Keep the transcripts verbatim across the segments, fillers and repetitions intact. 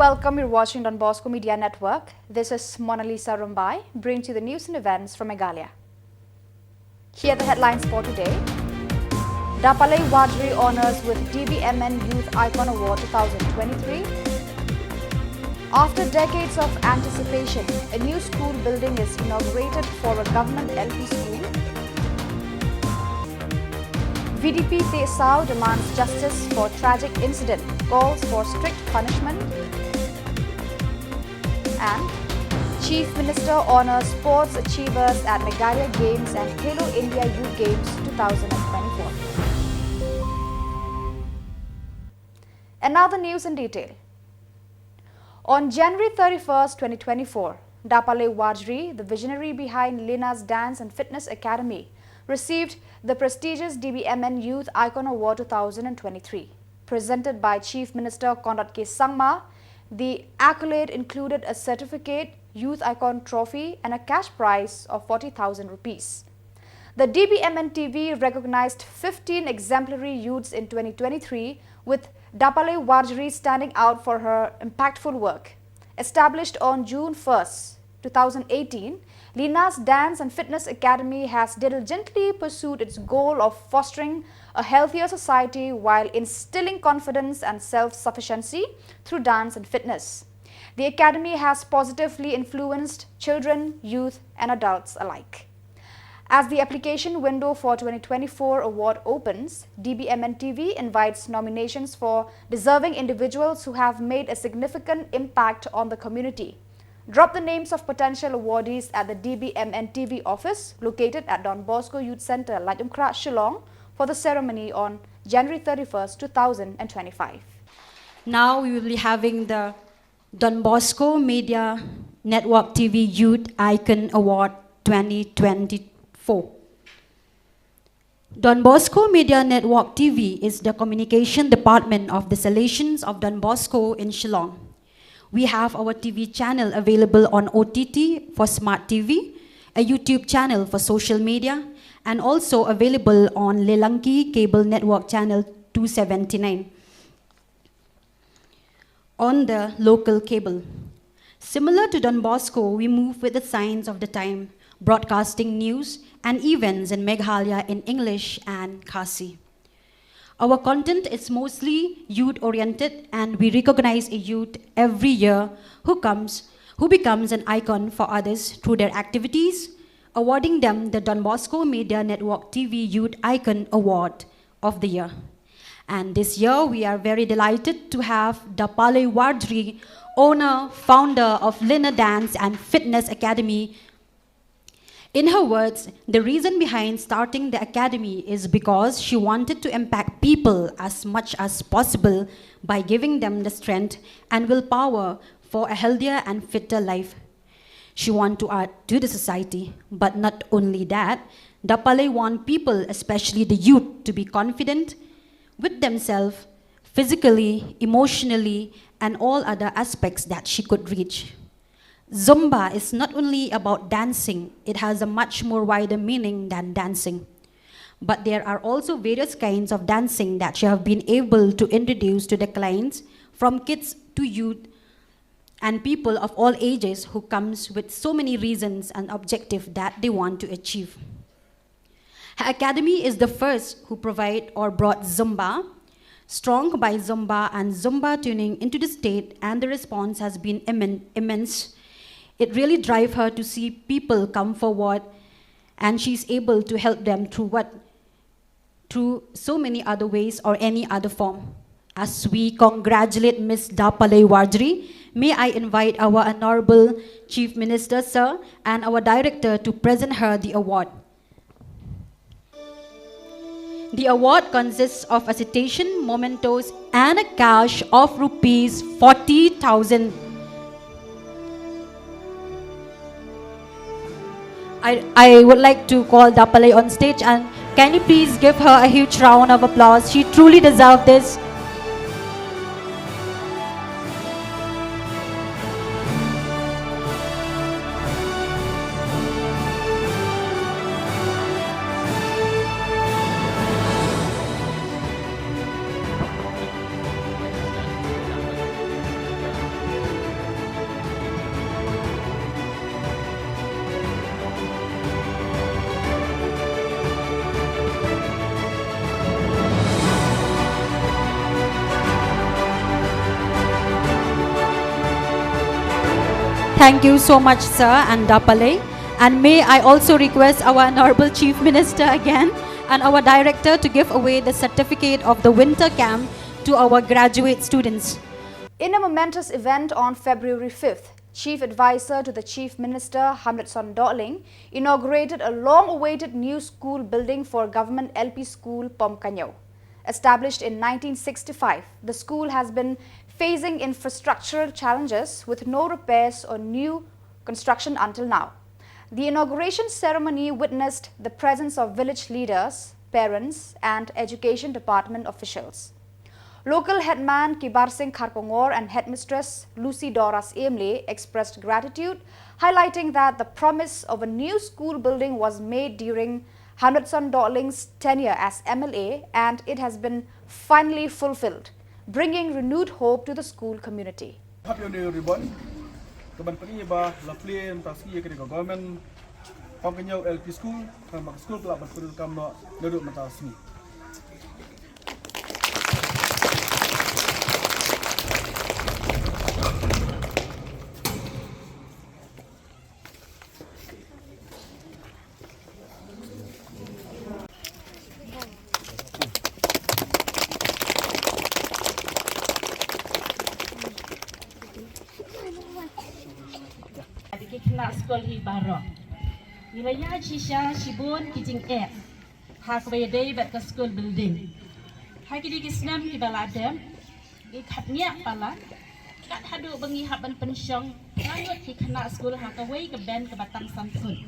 Welcome, you're watching Don Bosco Media Network. This is Mona Lisa Rumbai, bringing to you the news and events from Meghalaya. Here are the headlines for today. Dapalei Warjri honors with D B M N Youth Icon Award two thousand twenty-three. After decades of anticipation, a new school building is inaugurated for a government L P school. V D P Tehsaw demands justice for tragic incident, calls for strict punishment. And Chief Minister honors sports achievers at Meghalaya Games and Khelo India Youth Games two thousand twenty-four. And now the news in detail. On January thirty-first, twenty twenty-four, Dapalei Warjri, the visionary behind Lina's Dance and Fitness Academy, received the prestigious D B M N Youth Icon Award two thousand twenty-three. Presented by Chief Minister Conrad K Sangma, the accolade included a certificate, Youth Icon Trophy, and a cash prize of forty thousand rupees. The D B M N T V recognized fifteen exemplary youths in twenty twenty-three, with Dapalei Warjri standing out for her impactful work. Established on June first, two thousand eighteen, Lina's Dance and Fitness Academy has diligently pursued its goal of fostering a healthier society while instilling confidence and self-sufficiency through dance and fitness. The academy has positively influenced children, youth, and adults alike. As the application window for twenty twenty-four award opens, D B M N T V invites nominations for deserving individuals who have made a significant impact on the community. Drop the names of potential awardees at the D B M N T V office located at Don Bosco Youth Centre, Laitumkhrah, Shillong, for the ceremony on January thirty-first, two thousand twenty-five. Now we will be having the Don Bosco Media Network T V Youth Icon Award twenty twenty-four. Don Bosco Media Network T V is the communication department of the Salesians of Don Bosco in Shillong. We have our T V channel available on O T T for Smart T V, a YouTube channel for social media, and also available on Lelanki Cable Network Channel two seventy-nine on the local cable. Similar to Don Bosco, we move with the signs of the time, broadcasting news and events in Meghalaya in English and Khasi. Our content is mostly youth oriented, and we recognize a youth every year who comes, who becomes an icon for others through their activities, awarding them the Don Bosco Media Network T V Youth Icon Award of the Year. And this year, we are very delighted to have Dapalei Warjri, owner, founder of Lina Dance and Fitness Academy. In her words, the reason behind starting the academy is because she wanted to impact people as much as possible by giving them the strength and willpower for a healthier and fitter life. She want to add to the society, but not only that, Dapalei want people, especially the youth, to be confident with themselves, physically, emotionally, and all other aspects that she could reach. Zumba is not only about dancing, it has a much more wider meaning than dancing. But there are also various kinds of dancing that she have been able to introduce to the clients, from kids to youth, and people of all ages who comes with so many reasons and objective that they want to achieve. Her academy is the first who provide or brought Zumba, Strong by Zumba and Zumba tuning into the state, and the response has been immen-, immense. It really drive her to see people come forward, and she's able to help them through what through so many other ways or any other form. As we congratulate Miss Dapalei Warjri, may I invite our Honorable Chief Minister, sir, and our director to present her the award. The award consists of a citation, mementos, and a cash of rupees forty thousand. I, I would like to call Dapalei on stage, and can you please give her a huge round of applause? She truly deserves this. Thank you so much, sir, and Dapale. And may I also request our Honorable Chief Minister again and our director to give away the certificate of the winter camp to our graduate students. In a momentous event on February fifth, Chief Advisor to the Chief Minister, Hamletson Dohling, inaugurated a long-awaited new school building for Government L P School, Pomkanyo. Established in nineteen sixty-five, the school has been facing infrastructural challenges with no repairs or new construction until now. The inauguration ceremony witnessed the presence of village leaders, parents, and education department officials. Local headman Kibar Singh Kharkongor and headmistress Lucy Doras Emle expressed gratitude, highlighting that the promise of a new school building was made during Hamletson Dohling's tenure as M L A, and it has been finally fulfilled, bringing renewed hope to the school community. Hap ïa une u ribbon kaban pyni ba la plie mynta sngi ïa kane ka Government Pomkanyo L P School, khnang ba ka school ka lah ban pyndonkam noh naduh mynta sngi. Ki khynnah skul hi baroh, ngi la ïaid shisha shibun ki jingeh ha kaba ïadei bad ka skul building. Ha kine ki snem kiba la dep, ngi khapngiah palat kat haduh ba ngi hap ban pynshong phra ngut ki khynnah skul ha kawei ka bench kaba tang san foot.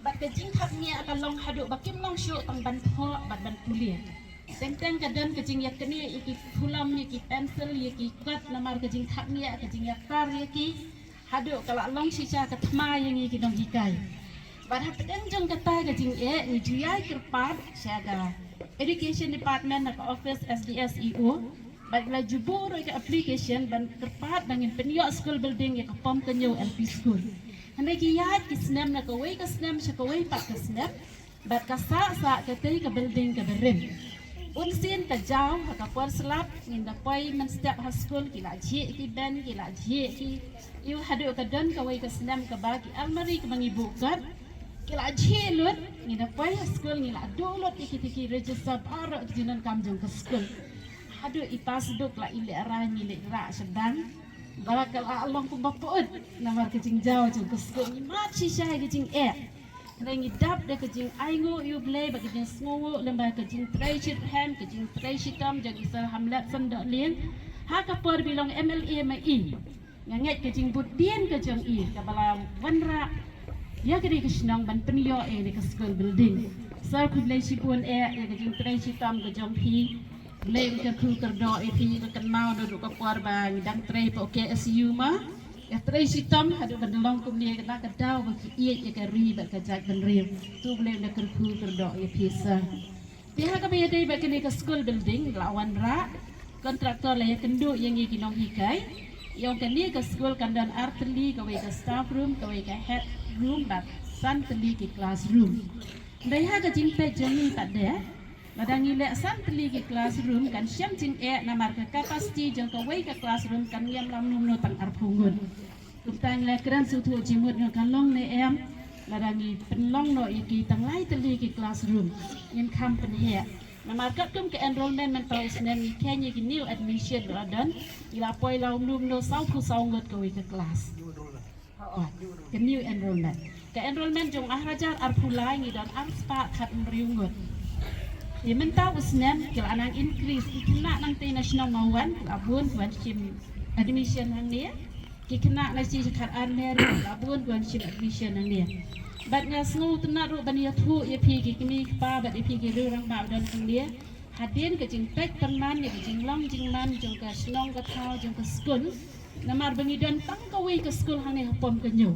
Bad ka jingkhapngiah ka long haduh ba kim long shuh tang ban thoh bad ban pule. Teng teng ka don ka jingïaknieh ïa ki phulom, ïa ki pencil, ïa ki kot, namar ka jingkhapngiah, ka jingïatar ïa ki haduh ka la long shisha ka thma ïa ngi ki nonghikai. Bad hapdeng jong kata ka jingeh, ngi ju ïai kyrpad sha ka Education Department, na ka office S D S E O, bad la ju buh ruh ka application ban kyrpad ba ngin pynïoh school building ïa ka Pomkanyo L P School. Hynrei ki ïaid ki snem, na kawei ka snem sha kawei pat ka snem, bad ka sah sah katei ka building kaba rim. Bun sien ka jaw, ha ka por slap ngin da poi mynstep ha skul, ki la jhieh ki bench, ki la jhieh ki ïew, haduh ka don kawei ka snem kaba ki almari kaba ngi buh kot ki la jhieh lut. Ngin da poi ha skul, ngi la duh lut ïa kitei ki register baroh ki jingdonkam jong ka skul. Haduh i passbook la i lehraiñ, i lehraiñ shadang. Ba ka la long kumba pyut namar ka jingjaw jong ka skul. Ngi mad shisha ïa ka jingeh. Hynrei ngi dap da ka jingainguh ïa U Blei bad ka jingsngewnguh lem bad ka jingtrei shitrhem, ka jingtrei shitom jong i Sir Hamletson Dohling ha ka por ba i long M L A ma i. Nga ngeit ka jingbud dien ka jong i kaba la wanrah ïa kane ka shnong ban pynïoh ïa kane ka school building. Sir, khublei shibun eh ïa ka jingtrei shitom ka jong phi. Blei un kyrkhu kyrdoh ïa phi, ba kynmaw naduh ka por ba ngi dang trei hapoh K S U ma. Ka trei shitom haduh ban long kumne, ka dang ka daw ba ki ïeit ïa ka ri bad ka jaitbynriew. To Blei un da kyrkhu kyrdoh ïa phi sir. Te ha kaba ïadei bad kane ka school building la wanrah, contractor la ïakynduh ïa ngi ki nonghikai. Ïa kane ka school kan don ar tylli, kawei ka staff room, kawei ka head room bad san tylli ki classroom. Hynrei ha ka jingpeit jong ngi pat de, lada ngi leh san tylli ki classroom kan shem jingeh namar ka capacity jong kawei ka classroom kan ïam lam kumno tang arphew ngut. Kumta ngi la kren sngewthuh jingmut nga ka long ne em, lada ngi pynlong noh ïa ki tang lai tylli ki classroom ngin kham pynheh. Namar katkum ka enrollment mynta u snem ngi kheiñ ïa ki new admission ba la don, ngi la poi la kumno kumno sawphew saw ngut kawei ka class. Oh, ka new enrollment. Ka enrollment jong ar hajar arphew lai ngi don arspah khathynriew ngut. Te mynta u snem ki la nang increase, ki khynnah nangtei na shnong Mawwan ki la bun ki wan shim admission hangne. Ki khynnah na shi khatar Meri ki la bun ki wan shim admission hangne. Bad nga sngewtynnat ruh ban ïathuh ïa phi ki kmie ki kpa bad ïa phi ki riew rangbah ba don hangne. Hadien ka jingpeit pynman ïa ka jinglong jingman jong ka shnong ka thaw jong ka skul. Namar ba ngi don tang kawei ka skul hangne ha Pomkanyo.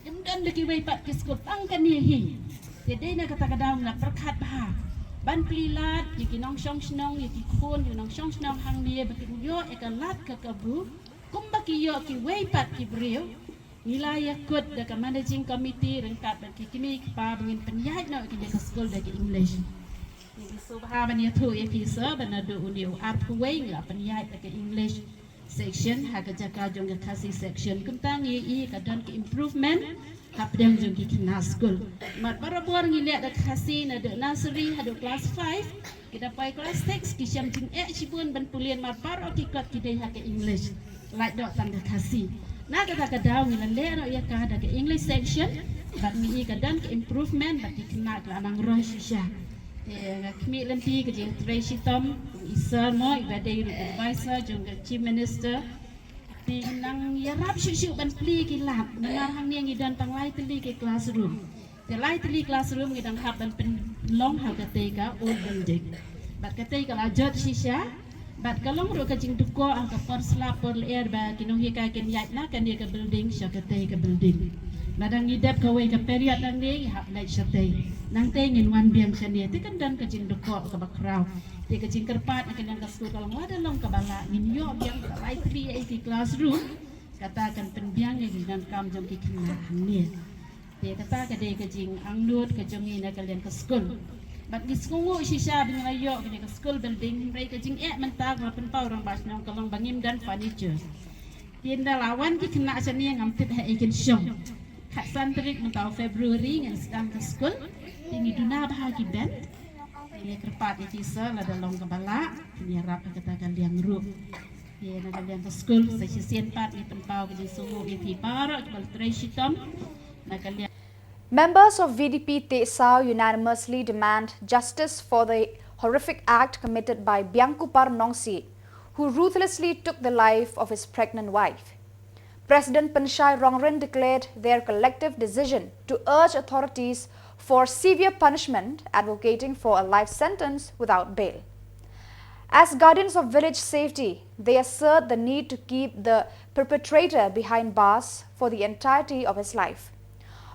Ngim don da kiwei pat ki skul, tang kane hi. Te dei na kata ka daw nga pyrkhat bha ban plie lad ïa ki nongshong shnong, ïa ki khun, ïa ki nongshong shnong hangne ba kin ïoh ïa ka lad ka kabu kumba ki ïoh kiwei pat ki briew. Ngi la ïakut da ka managing committee ryngkat bad ki kmie ki kpa ba ngin pynïaid noh ïa kane ka skul da ka English. Ngi sngewbha ban ïathuh ïa phi sir ba naduh une u arphew wei ngi la pynïaid da ka English. section ha ka jaka jong ka Khasi section. Kumta ngi i ka don ka improvement hapdeng jong ki khynnah skul. Namar barabor ngi leh da Khasi naduh nursery haduh class five, ki da poi class six ki shem jingeh shibun ban pule namar baroh ki kot ki dei ha ka English. Lait doh tang ka Khasi. Na kata ka daw ngi la leh noh ïa ka da ka English section. Bad ngi i ka don ka improvement bad ki khynnah ka la nang roi shisha. Te nga khmih lynti ka jingtrei shitom i sir mo, i ba dei ruh advisor jong ka Chief Minister. Te nang ïarap shuh shuh ban plie ki lab namar hangne ngi don tang lai tylli ki classroom. Te lai tylli classroom ngi dang hap ban pynlong ha katei ka old building. Bad katei ka la jot shisha. Bad ka long ruh ka jingdukok ha ka por slap por lyer ba ki nonghikai kin ïaid na kane ka building sha katei ka building. Lada ngi dep kawei ka period nangne ngi hap leit shatei. Nangtei ngin wan biang shane te kan don ka jingdukok kaba khraw. Te ka jingkyrpad na ka liang ka skul ka long lada long kaba lah ngin ïoh biang ka lai tylli eighty classroom. Kata kan pynbiang ïa ka jingdonkam jong ki khynnah hangne. Te kata ka dei ka jingangnud ka jong ngi na ka liang ka skul. Bad ngi sngewnguh shisha ba ngi la ïoh kane ka skul building hynrei ka jingeh mynta ka la pynpaw rangbah shnong ka long ba ngim don furniture. Te ynda la wan ki khynnah shane ngam tip ha ei kin shong. Khatsan tarik mynta u February ngin sdang ka skul. Te ngi duna bha ki bench. Ngi kyrpad ïa ki sir lada long kaba lah kin ïarap ha kata ka liang ruh. Te na ka liang ka skul sa shisien pat ngi pynpaw ka jingsngewnguh ïa phi baroh kiba la trei shitom na ka liang. Members of V D P Tehsaw unanimously demand justice for the horrific act committed by Biangkupar Nongsiej, who ruthlessly took the life of his pregnant wife. President Pynshai Rongryn declared their collective decision to urge authorities for severe punishment, advocating for a life sentence without bail. As guardians of village safety, they assert the need to keep the perpetrator behind bars for the entirety of his life.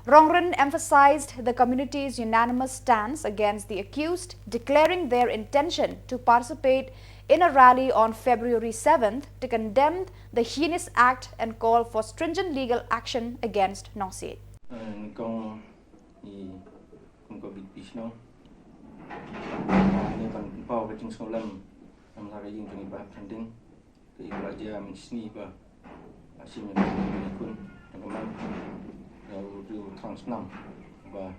Rongryn emphasized the community's unanimous stance against the accused, declaring their intention to participate in a rally on February seventh to condemn the heinous act and call for stringent legal action against Nongsiej. Nyngkong i kum ka VDP shnong, ngi ban pynpaw ka jingsngewlem namar ka ïing jong i Bah Phranding. Ka i la jia mynsngi ba la shim ïa ka khun jong ka man, ïa u riew thrang snam ba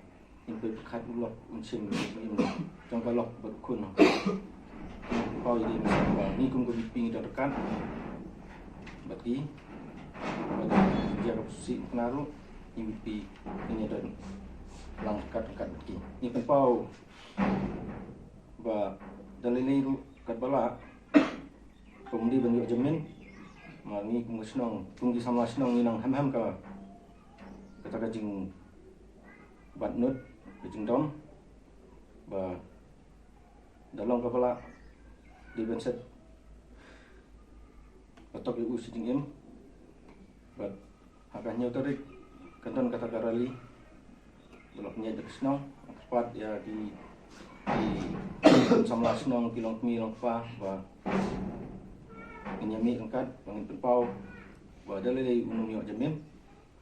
in pyrkhat u lok un shim ïa ka im jong ka lok bad u khun. Pynpaw ïa ka ba ngi kum ka VDP ngi don ryngkat bad ki, bad jia ka pyrshah kane ruh ngi VDP ngi don lang ryngkat ryngkat bad ki. Ngi pynpaw ba da lei lei ruh katba lah Kumne ban ïoh jamin, ma ngi kum ka shnong, kum ki samla shnong ngi nang hem hem ka, kata ka jingbat nud, ka jingdom ba da long kaba lah dei ban set patok ïa u shi jingim. Bad ha ka hynñiew tarik kan don kata ka rally ba la pynïaid da ka shnong. Kyrpad ïa ki, ki samla shnong, ki longkmie longkpa ba ngin ïa mih ryngkat ba ngin pynpaw ba da lei lei un ym ïoh jamin.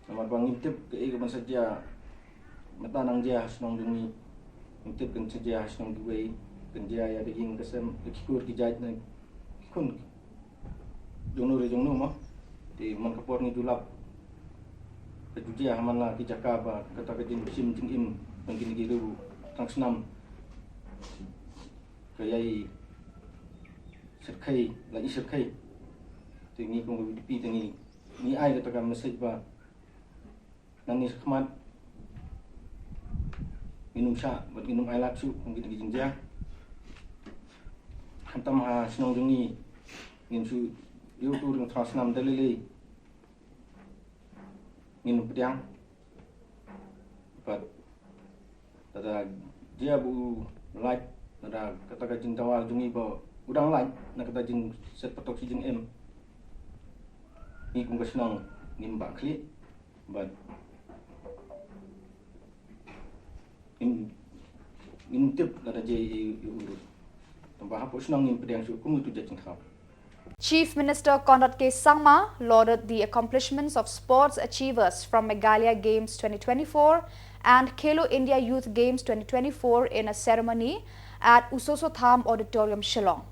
Namar ba ngim tip kaei kaban sa jia mynta, nang jia ha shnong jong ngi, ngim tip kan sa jia ha shnong kiwei, kan jia ïa ka ïing ka sem, ka ki kur ki jait na ki khun jong no re jong no ma. Te man ka por ngi ju lap ka ju jia ha man la ki jaka ba kata ka jingshim jingim jong kine ki riew thrang snam ka ïai shyrkhei, la i shyrkhei. Te ngi kum ka VDP te ngi, ngi ai kata ka message ba nangne shakhmat ngin ym shah bad ngin ym ailad shuh kum kine ki jingjia. Khamtam ha shnong jong ngi ngin shu ïoh u riew thrang snam da lei lei ngin ym pdiang. Bad lada jia ba u lait, lada kata ka jingdawa jong ngi ba u dang lait na kata jingset patok shi jingim, ngi kum ka shnong ngim bah khlieh. Bad ngim, ngim tip lada jia ïa u ruh. Tangba hapoh shnong ngim pdiang shuh kum utu jait jingthaw. Chief Minister Conrad K Sangma lauded the accomplishments of sports achievers from Meghalaya Games twenty twenty-four and Khelo India Youth Games twenty twenty-four in a ceremony at U Soso Tham Auditorium, Shillong.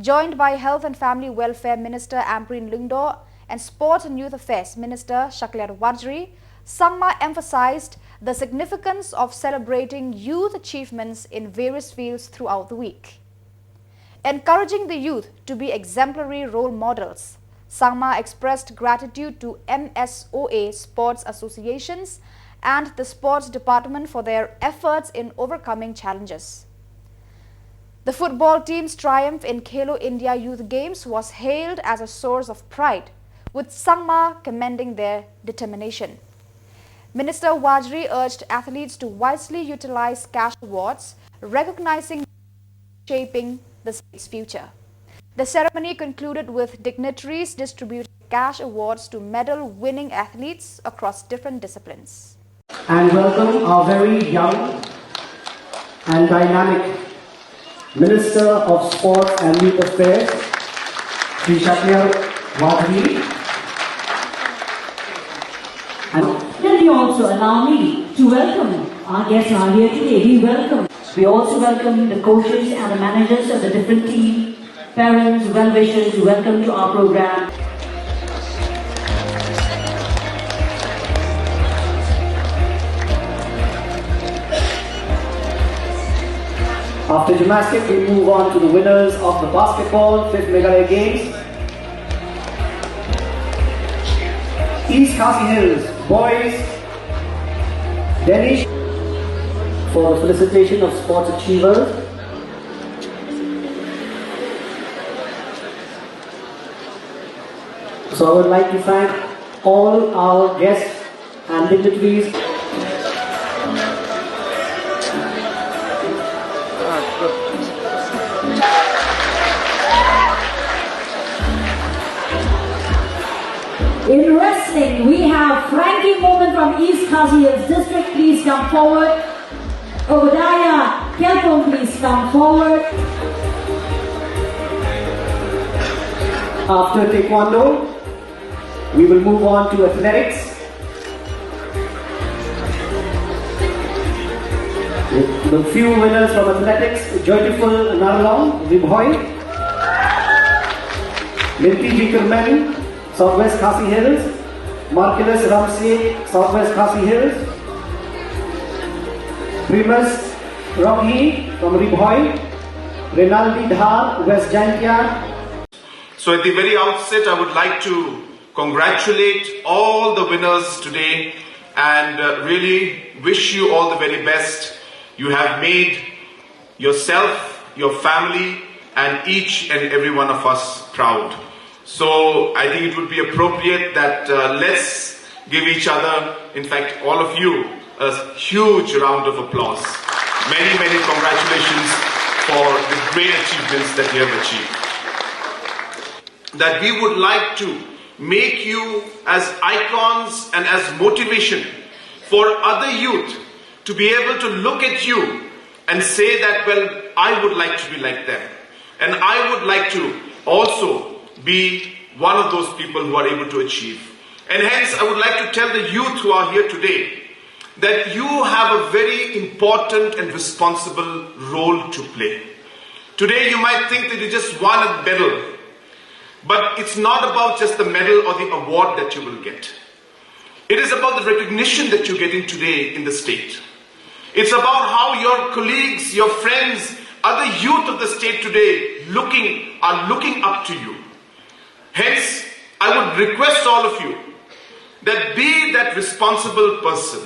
Joined by Health and Family Welfare Minister Ampareen Lyngdoh and Sport and Youth Affairs Minister Shakliar Warjri, Sangma emphasized the significance of celebrating youth achievements in various fields throughout the week. Encouraging the youth to be exemplary role models, Sangma expressed gratitude to M S O A sports associations and the sports department for their efforts in overcoming challenges. The football team's triumph in Khelo India Youth Games was hailed as a source of pride, with Sangma commending their determination. Minister Warjri urged athletes to wisely utilize cash awards, recognizing shaping the state's future. The ceremony concluded with dignitaries distributing cash awards to medal winning athletes across different disciplines. And welcome our very young and dynamic Minister of Sports and Youth Affairs, Shri Shakliar Warjri. And let me also allow me to welcome our guests who are here today. We welcome. We also welcome the coaches and the managers of the different team, parents, well-wishers, welcome to our program. After gymnastics, we move on to the winners of the basketball, fifth Meghalaya Games. East Khasi Hills, boys, Danish, for the felicitation of sports achievers. So I would like to thank all our guests and dignitaries. In wrestling, we have Frankie Momin from East Khasi Hills District. Please come forward. Obadiah Kelpong, please come forward. After Taekwondo, we will move on to athletics. The few winners from athletics, Joytiful Narlong, Ri Bhoi. Minty G Kyrmen, Southwest Khasi Hills. Marcellus Ramsey, Southwest Khasi Hills. Primus Ronghi from Ri Bhoi. Rinaldi Dhar, West Jaintia. So at the very outset, I would like to congratulate all the winners today and uh, really wish you all the very best. You have made yourself, your family, and each and every one of us proud. So I think it would be appropriate that uh, let's give each other, in fact, all of you, a huge round of applause. Many, many congratulations for the great achievements that you have achieved. That we would like to make you as icons and as motivation for other youth to be able to look at you and say that, well, I would like to be like them. And I would like to also be one of those people who are able to achieve. And hence, I would like to tell the youth who are here today that you have a very important and responsible role to play. Today, you might think that you just won a medal, but it's not about just the medal or the award that you will get. It is about the recognition that you're getting today in the state. It's about how your colleagues, your friends, other youth of the state today looking are looking up to you. Hence, I would request all of you that be that responsible person.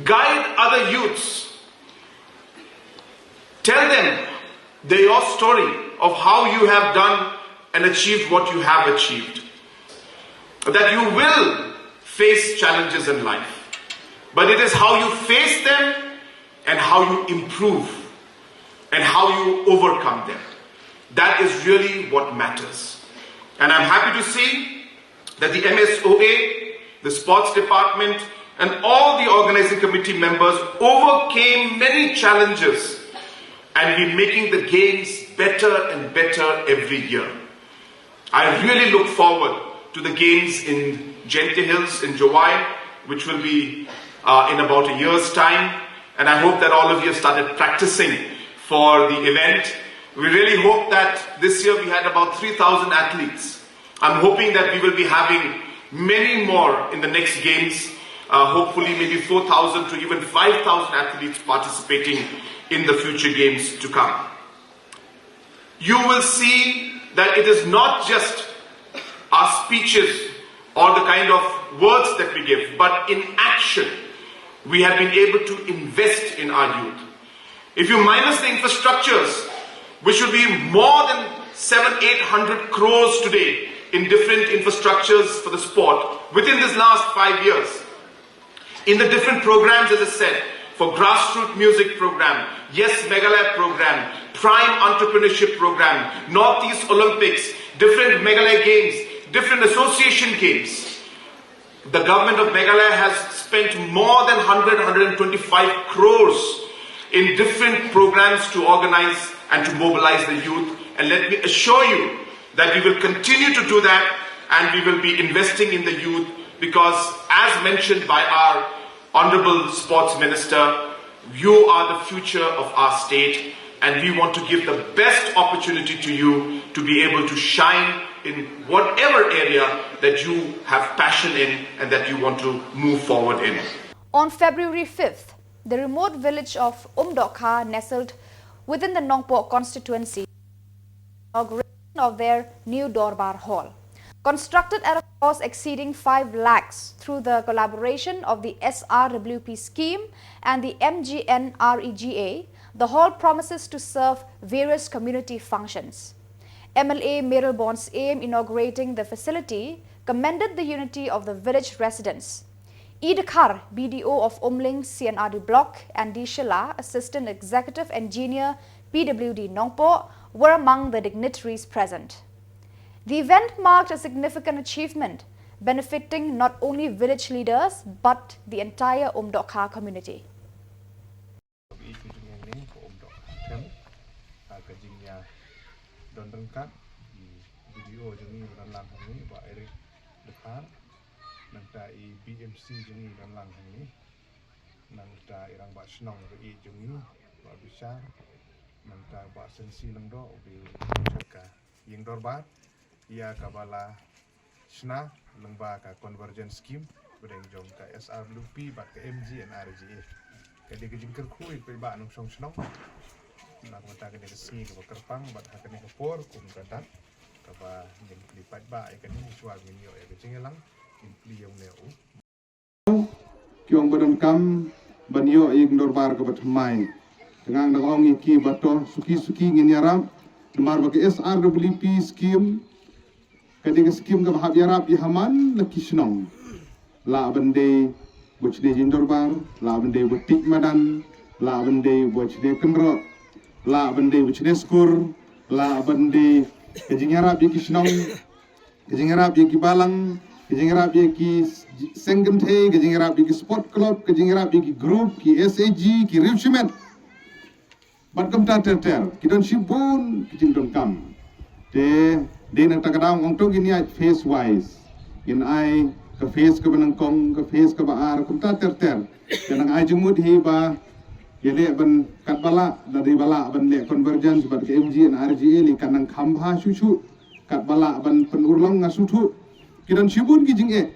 Guide other youths. Tell them the, your story of how you have done and achieved what you have achieved. That you will face challenges in life, but it is how you face them and how you improve and how you overcome them. That is really what matters. And I'm happy to see that the M S O A, the sports department, and all the organizing committee members overcame many challenges and we're making the games better and better every year. I really look forward to the games in Jaintia Hills in Jowai, which will be uh, in about a year's time. And I hope that all of you have started practicing for the event. We really hope that this year we had about three thousand athletes. I'm hoping that we will be having many more in the next games, uh, hopefully maybe four thousand to even five thousand athletes participating in the future games to come. You will see that it is not just our speeches or the kind of words that we give, but in action, we have been able to invest in our youth. If you minus the infrastructures, which will be more than seven, eight hundred crores today in different infrastructures for the sport within this last five years, in the different programs, as I said, for grassroots music program, Yes Meghalaya program, Prime Entrepreneurship program, Northeast Olympics, different Meghalaya games, different association games. The government of Meghalaya has spent more than one hundred, one hundred twenty-five crores in different programs to organize and to mobilize the youth. And let me assure you that we will continue to do that, and we will be investing in the youth because, as mentioned by our Honorable Sports Minister, you are the future of our state, and we want to give the best opportunity to you to be able to shine in whatever area that you have passion in and that you want to move forward in. On February fifth, the remote village of Umdokha, nestled within the Nongpoh constituency, inauguration of their new Dorbar Hall. Constructed at a cost exceeding five lakhs through the collaboration of the S R W P scheme and the M G N R E G A, the hall promises to serve various community functions. M L A Mayralborn Syiem, inaugurating the facility, commended the unity of the village residents. E Dkhar, B D O of Umling C and R D Block, and D Shylla, Assistant Executive Engineer, P W D Nongpoh, were among the dignitaries present. The event marked a significant achievement, benefiting not only village leaders but the entire Umdokha community. Ka jingïadon ryngkat i B D O jong ngi ba don lang hangne, Bah Eric Dkhar, nangta i B M C jong ngi ba don lang hangne, nangta i Rangbah Shnong ba ïeit jong ngi, Bah Bishar, nangta Bah Sensi Lyngdoh, uba i jaka ïing dorbar ïa kaba la shna lyngba ka Convergence Scheme, pdeng jong ka S R W P bad ka M G N R E G A. Ka dei ka jingkyrkhu ïa ki paidbah nongshong shnong na ka bynta kane ka sngi kaba kyrpang bad ha kane ka por kum ka dak kaba ngin plie paidbah ïa kane shuwa ngin ïoh ïa ka jingïalang, ngin plie ïa une u. Ki ong ba donkam ban ïoh ïa ka dorbar kaba thymmai. Te nga dang ong ïa ki ba to suki suki ngin ïarap namar ba ka S R W P scheme ka dei ka scheme kaba hap ïarap ïa ha man la ki shnong. Lah ban dei ba shane jingdorbar, lah ban dei ba tik madan, lah ban dei ba shane kynroh, lah ban dei ba shane skur, lah ban dei ka jingïarap ïa ki shnong. Ka jingïarap ïa ki balang, ka jingïarap ïa ki seng kynthei, ka jingïarap ïa ki sport club, ka jingïarap ïa ki group, ki S A G, ki riew shimet. Bad kumta ter ter, ki don shibun ki jingdonkam. Te dei na kata ka daw ong to ngin ïaid phase wise. Ngin ai ka phase kaba nyngkong, ka phase kaba ar, kumta ter ter. Te nang ai jingmut hi ba ïaleh ban katba lah, lada dei ba lah ban leh convergence bad ka M G N R E G A lei kan nang kham bha shuh shuh. Katba lah ban pynurlong nga sngewthuh ki don shibun ki jingeh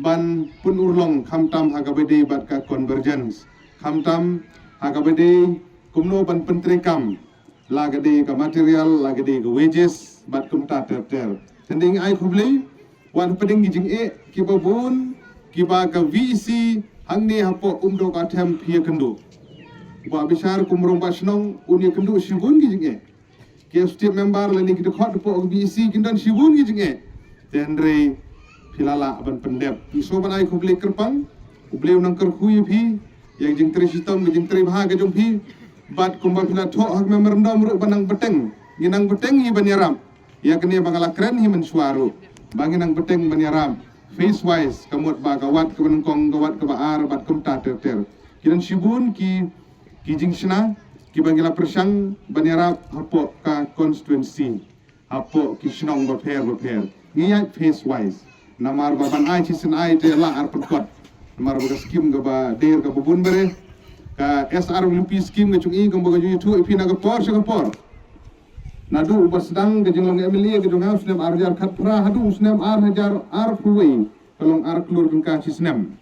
ban pynurlong khamtam ha kaba dei bad ka convergence, khamtam ha kaba dei kumno ban pyntreikam la ka dei ka material, la ka dei ka wages bad kumta ter ter. Te nga ai khublei wat hapdeng ki jingeh kiba bun kiba ka V E C hangne hapoh Umdokha Them phi ïakynduh. Bah Bishar kum u rangbah shnong un ïakynduh shibun ki jingeh. Ki executive member lane ki dkhot hapoh ka V E C kin don shibun ki jingeh. Te hynrei phi la lah ban pyndep. Ngi sngewbha ban ai khublei kyrpang, U Blei un nang kyrkhu ïa phi ïa ka jingtrei shitom, ka jingtrei bha ka jong phi. Bad kumba phi la thoh ha ka memorandum ruh ban nang bteng, ngi nang bteng hi ban ïarap. Ïa kane ba nga la kren hi mynshuwa ruh ba ngi nang bteng ban ïarap phase wise, ka mut ba ka wat kaba nyngkong, ka wat kaba ar bad kumta ter ter. Ki don shibun ki ki jingshna kiba ngi la pyrshang ban ïarap hapoh ka constituency, hapoh ki shnong bapher bapher. Ngi ïaid phase wise namar ba ban ai shisien ai te la ar pynkot. Namar ba ka skim kaba der kaba bun bare, ka S R W P skim ka jong i kumba ka jong i thuh ïa phi na ka por sha ka por. Naduh uba sdang ka jinglong M L A ka jong nga u snem ar hajar khatphra haduh u snem ar hajar arphew wei ka long ar klur tyngka shi snem.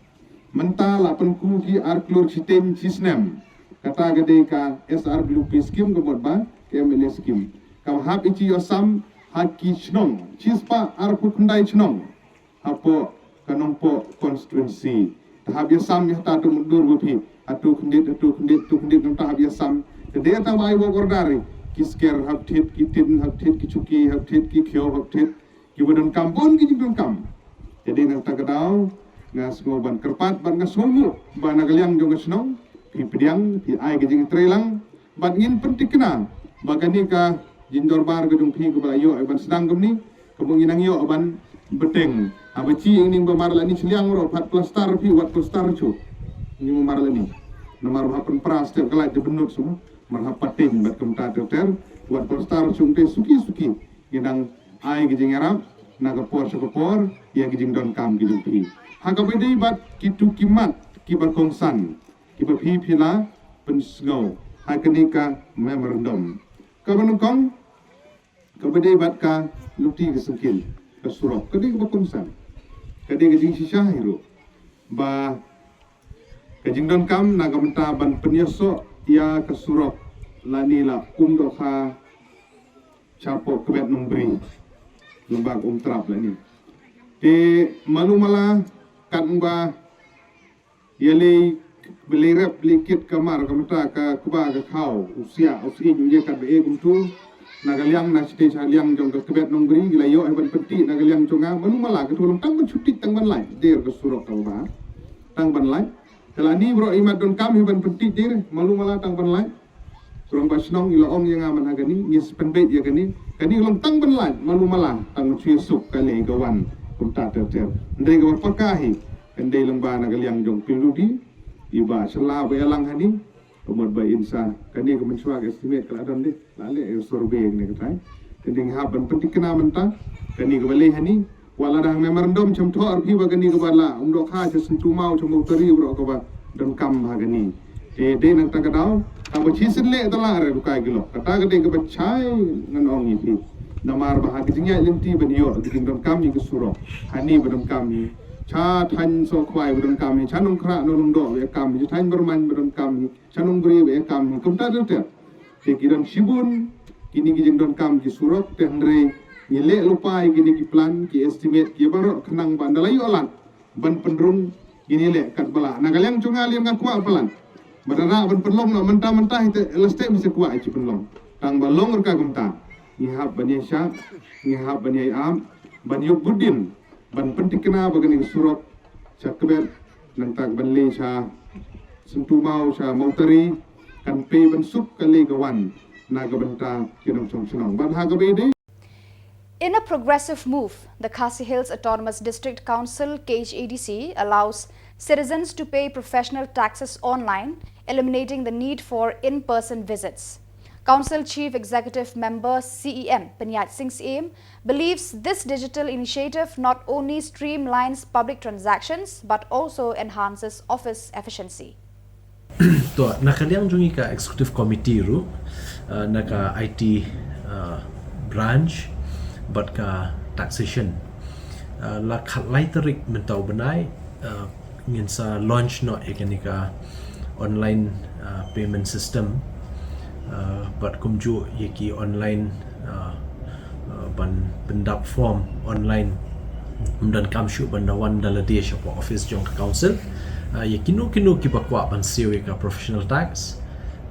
Mynta la pynku ki ar klur shiteng shi snem. Kata ka dei ka S R W P scheme ka mut ba ka M L A scheme. Ka hap ïa ki ïoh sam ha ki shnong shispah arphew khyndai shnong. Hapoh ka Nongpoh constituency. Te hap ïa sam ïa ta tu mundur ba phi. Atu khyndiat, atu khyndiat, atu khyndiat, nang ta hap ïa sam. Te dei tang ba ai work order ki sker hap thied, ki tin hap thied, ki chuki hap thied, ki khiew hap thied, ki ba donkam bun ki jingdonkam. Te dei nang ta ka daw nga sngew ban kyrpad, ban nga sngew ba na ka liang jong ka shnong phi pdiang, phi ai ka jingtreilang. Bad ngin pyntikna ba kane ka jingdorbar ka jong phi kaba la ïoh ban sdang kumne, kaba ngin nang ïoh ban bteng. Haba chi ïing ning ba mar la ni shiliang ro pat plastar phi wat plastar chu. Ni mar la ni. Namar ba pynpra step ka lait da bynut sum. Mar hap pateng bad kumta ter ter wat plastar chu te suki suki. Ngin nang ai ka jingïarap na ka por sha ka por ïa ka jingdonkam ka jong phi. Ha kaba dei bad kitu ki mat kiba kongsan kiba phi phi la pynsngew ha kane ka memorandum. Kaba nyngkong kaba dei bad ka luti ka sengkil ka surok ka dei kaba kongsan, ka dei ka jingshisha hi ruh ba ka jingdonkam na ka bynta ban pynïasoh ïa ka surok lane la Umdohkha shapoh Kbet Nongbri, lem bad Umtrap lane. Te malu mala katba ïalei, ba lei rep lei kit ka mar ka mata ka kba ka khaw, u siah u sih u ïa katba e kumtu. Na ka liang na shatei sha liang jong ka Kbet Nongbri ki la ïoh ban pynti na ka liang jong nga, malu mala ka tu long tang ban shuti tang ban lait der ka surok ka ba tang ban lait. Te lane bro i mat donkam hi ban pynti der, malu mala tang ban lait. Surok ba shnong i la ong ïa nga man ha kane, ngi spend beit ïa kane. Kane long tang ban lait, malu mala tang ban shu ïasuk ka lei ka wan kumta ter ter. Ndei ka ba paka hi. Kan dei lang ba na ka liang jong P W D i ba sha la ba ïalang hani. Ka mut ba in sa kane ka mynshuwa ka estimate ka la don dei, la leh ïa survey kane ka tai. Kan dei nga hap ban pyntikna mynta kane ka ba lei hani. Wat la dang memorandum shem thoh arphi ba kane ka ba la Umdohkha sha Syntu Maw sha Mawtari bro ka ba donkam ha kane. Te dei nang ta ka daw ka ba chi sien leh ta la re rukai ki lok kata ka dei ka ba chai ngan ong ïa phi. Namar ba ha ka jingïaid lynti ban ïoh ka jingdonkam ïa ka surok hani ba donkam hi. Cha thaiñ Sohkhwai ba donkam hi, cha Nongkhrah Nongdoh ba ïakam hi, cha thaiñ Byrmain ba donkam hi, cha Nongbri ba ïakam hi, kumta ter ter. Te ki don shibun kine ki jingdonkam ki surok, te hynrei ngi leh lypa ïa kine ki plan, ki estimate ki baroh khnang ba nda la ïoh lad ban pynrung kine leh katba lah. Na ka liang jong nga lei nga kwah palat ba da rah ban pynlong noh mynta mynta hi te last time se kwah ïa ki pynlong. Tang ba long ruh ka kumta ngi hap ban ïa shah, ngi hap ban ïa ap ban ïoh budin ban pyntikna ba kane ka surok sha Kbet nangta ban leit sha Syntu Maw sha Mawtari kan pei ban suk ka lei ka wan na ka bynta ki nongshong shnong. Ban ha kaba dei. In a progressive move, the Khasi Hills Autonomous District Council, K H A D C, allows citizens to pay professional taxes online, eliminating the need for in-person visits. Council Chief Executive Member, C E M, Paniyaj Singh Syiem, believes this digital initiative not only streamlines public transactions but also enhances office efficiency. To, na ka liang jong ngi ka executive committee ruh, uh, na ka I T, uh, branch bad ka taxation, uh, la khatlai tarik mynta u bnai, uh, ngin sa launch noh ïa kane ka online, uh, payment system, uh, bad kumjuh ïa ki online, uh, uh, ban pyndap form online. Ym donkam shuh ban da wan da lade shapoh office jong ka council. Uh, ïa kino kino kiba kwah ban siew ïa ka professional tax,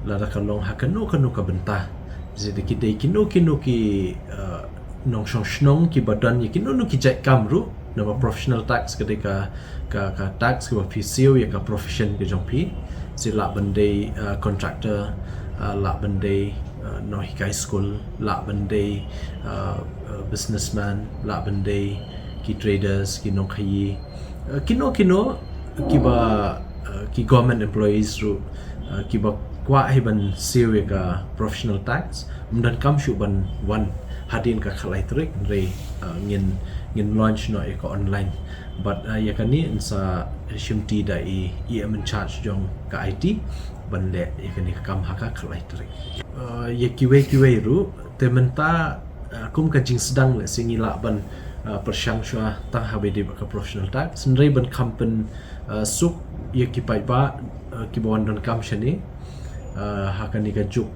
lada ka long ha kano kano ka bynta. Jong ki dei kino kino ki, uh, nongshong shnong kiba don ïa kino kino ki jait kam ruh, namar professional tax ka dei ka, ka, ka tax kaba phi siew ïa ka profession ka jong phi. Shi lah ban dei, uh, contractor, uh, lah ban dei, uh, nonghikai school, lah ban dei, uh, uh, businessman, lah ban dei ki traders, ki nongkhaïi, uh, kino kino kiba, uh, ki government employees ruh, uh, kiba kwah hi ban siew ïa ka professional tax, ym donkam shuh ban wan hadien ka khatlai tarik, hynrei, uh, ngin, ngin launch noh ïa ka online. Bad, uh, ïa kane yn sa shimti da i, i E M in charge jong ka I T ban leh ïa kane ka kam ha ka khatlai tarik. Uh, ïa kiwei kiwei ruh Te mynta, uh, kum ka jingsdang lehse ngi lah ban, uh, pyrshang shuwa tang haba ïadei bad ka professional tax. Hynrei ban kham pyn, uh, suk ïa ki paidbah, uh, kiba wan donkam shane, uh, ha kane ka juk,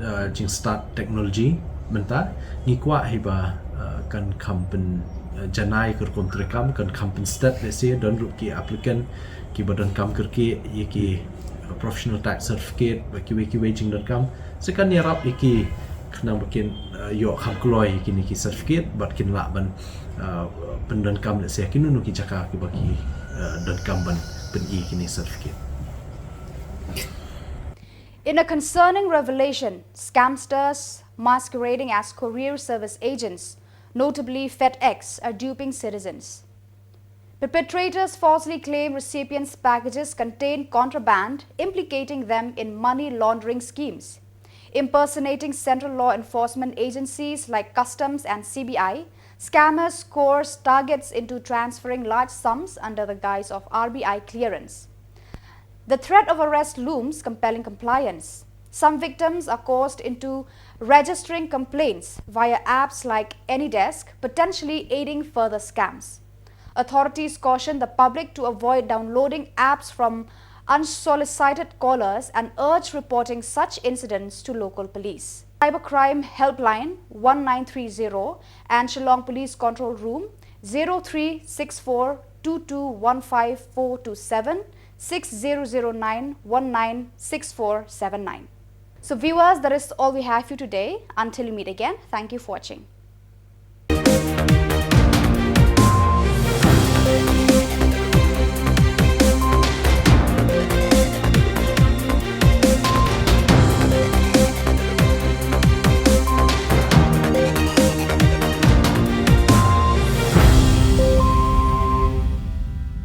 uh, jingstad technology mynta, ngi kwah hi ba, uh, kan kham pyn, uh, janai ka rukom treikam, kan kham pynsted lehse, don ruh ki applicant kiba donkam kyrkieh ïa ki, uh, professional tax certificate, bad kiwei kiwei jingdonkam. Sa kan ïarap ïa ki khnang ba kin, uh, ïoh kham kloi ïa kine ki certificate, bad kin lah ban, uh, pyndonkam lehse ha kino kino ki jaka kiba ki, uh, donkam ban pyni kine certificate. In a concerning revelation, scamsters masquerading as courier service agents, notably FedEx, are duping citizens. Perpetrators falsely claim recipients' packages contain contraband, implicating them in money laundering schemes. Impersonating central law enforcement agencies like Customs and C B I, scammers coerce targets into transferring large sums under the guise of R B I clearance. The threat of arrest looms, compelling compliance. Some victims are coerced into registering complaints via apps like AnyDesk, potentially aiding further scams. Authorities caution the public to avoid downloading apps from unsolicited callers and urge reporting such incidents to local police. Cybercrime Helpline one nine three zero and Shillong Police Control Room zero three six four two two one five four two seven, six zero zero nine one nine six four seven nine. So viewers, that is all we have for you today. Until we meet again, thank you for watching.